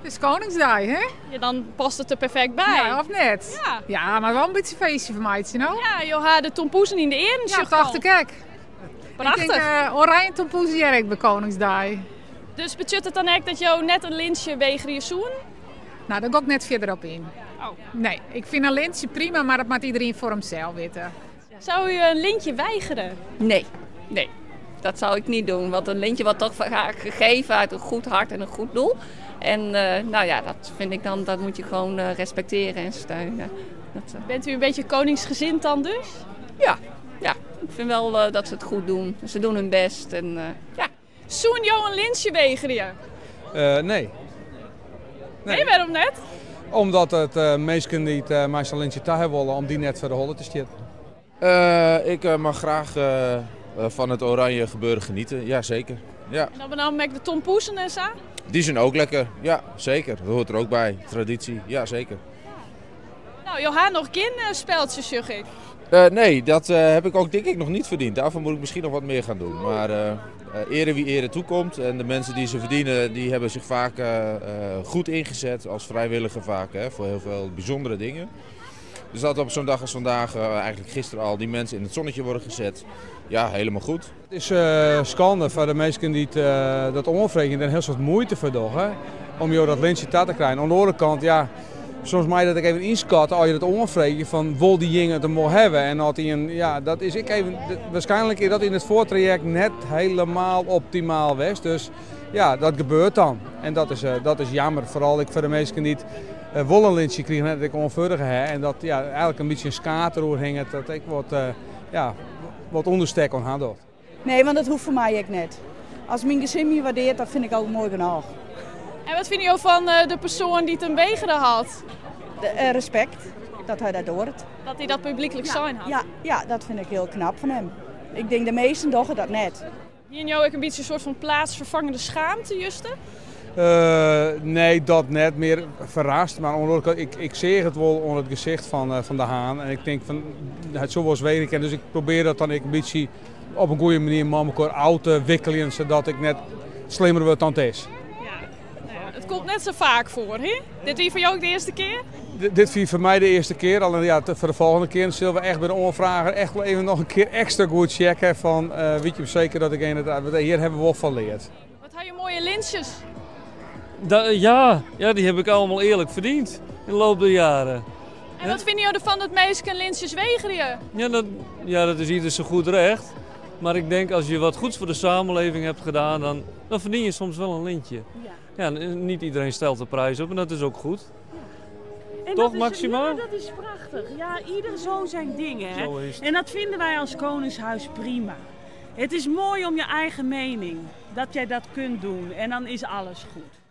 Het is Koningsdei, hè? Ja, dan past it der perfekt by. Ja, of net? Ja. Ja, mar wol in bytsje feestje foar meitsje, no? Ja, jo ha de tompoezen yn de earen, Ja, sjoch tocht al. ik ek. Prachtich. Ik tink, oranje tompoezen hearre ek by Koningsdei. Dus betsjut it dan ek dat jo net in lintsje wegerje soenen? No, dêr gean ik net fierder op yn. Oh. Nee, ik fyn in lintsje prima, mar dat moat iderien foar himsels witte. Zou u een lintje weigeren? Nee, nee. Dat zou ik niet doen, want een lintje wordt toch vaak gegeven uit een goed hart en een goed doel. En nou ja, dat vind ik dan, dat moet je gewoon respecteren en steunen. Dat. Bent u een beetje koningsgezind dan dus? Ja, ja, ik vind wel dat ze het goed doen. Ze doen hun best en ja. Soenen jo in lintsje wegerje? Nee. Nee. Nee, wêrom net? Omdat it minsken dy't mei sa'n lintsje ta wolle, om dy net foar de holle te stjitten. Ik mag graag fan it oranje gebeuren genieten, ja zeker. Ja. En dan benammen ek de tompoezen en sa? Dy binne ek lekker, ja zeker. Dat heart der ek by, tradysje, ja zeker. No, jo ha noch gjin speldsje, sjoch ik. Nee, dat heb ik ook denk ik nog niet verdiend. Daarvoor moet ik misschien nog wat meer gaan doen. Maar ere wie ere toekomt. En de mensen die ze verdienen, die hebben zich vaak goed ingezet als vrijwilliger vaak, hè, voor heel veel bijzondere dingen. Dus dat op zo'n dag als vandaag, eigenlijk gisteren al, die mensen in het zonnetje worden gezet. Ja, helemaal goed. It is skande foar de minsken dy't dat oanfreegje en hiel soad muoite foar dogge om jo dat lintsje ta te krijen. Oan de oare kant, ja, soms mei dat ek even ynskatte as je dat oanfreegje fan wol dyjinge it wol hawwe. En as ien, ja, dat is ek even, waarskynlik is dat yn it foartrajekt net hielendal optimaal west. Dus ja, dat gebeurt dan. En dat is jammer, foaral ek foar de minsken dy't wol in lintsje krigen, dat ik oanfurdige ha. En dat ja, eigentlik in bytsje in skaad oer hinget, dat ik wat, ja, wat ûnderstek oan har docht. Nee, want dat hoecht foar my ek net. As myn gesin my waardearret, dat fyn ik al moai genôch. En wat fine jo fan de persoan dy't him wegere hat? De respect, dat hy dat docht. Dat hy dat publyklik sein hat? Ja, ja, dat fyn ik hiel knap fan him. Ik tink de measten dogge dat net. Hiene jo ek in bytsje in soart fan plaatsvervangende schaamte, juster? Nee, dat net. Mear ferrast. Mar oan de oare kant, ik seach it wol oan it gesicht fan De Haan. En ik tink fan, it soe wolris wegerje kinne. Dus ik probearje dat dan ek in bytsje op in goede manier mei elkoar ôf te wikkeljen, sadat ik net slimmer wurd dan it is. Ja, no ja, it komt net sa faak foar, hè? Dit wie foar jo ek de earste kear? Dit wie foar my de earste kear. Allinnich ja, foar de folgjende kear sille we echt by de oanfrager echt wol even noch in kear ekstra goed checke fan, witte je seker dat ik een het, hjir hawwe we wol fan leard. Wat ha je moaie lintsjes? Ja, ja, die heb ik allemaal eerlijk verdiend in de loop der jaren. En wat fine jo derfan dat minsken lintsjes wegerje? Ja, dat is ieder zijn goed recht. Maar ik denk als je wat goeds voor de samenleving hebt gedaan, dan verdien je soms wel een lintje. Ja. Ja, en niet iedereen stelt de prijs op en dat is ook goed. En Toch, dat is, Maxima? Ja, dat is prachtig. Ja, ieder zo zijn ding, hè. Zo is het. En dat vinden wij als Koningshuis prima. Het is mooi om je eigen mening, dat jij dat kunt doen. En dan is alles goed.